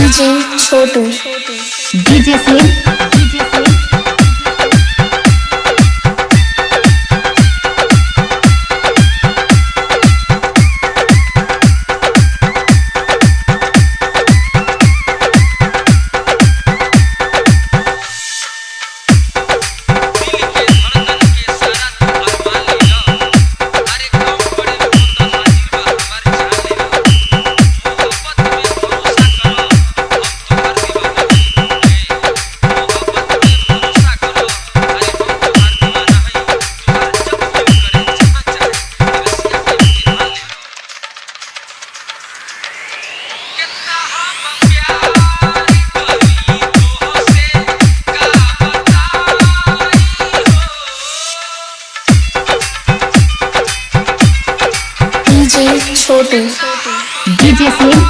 DJ Chhotu, DJ Slim, DJ Slim. दिल के धड़कन के सारा तू अरमान लेला, अरे कम पड़े तो हाजिर बा हमार जान लेला। मोहब्बत में भरोसा करो, हम तोहार दीवाना हई। मोहब्बत में भरोसा करो, अरे हम तोहार दीवाना हई। तोहार जब दिल करे जहाँ चाहे रसिया के चिन्हा लेला। कितना हम प्यार करी तोहसे का बताई हो। DJ Chhotu, DJ Slim,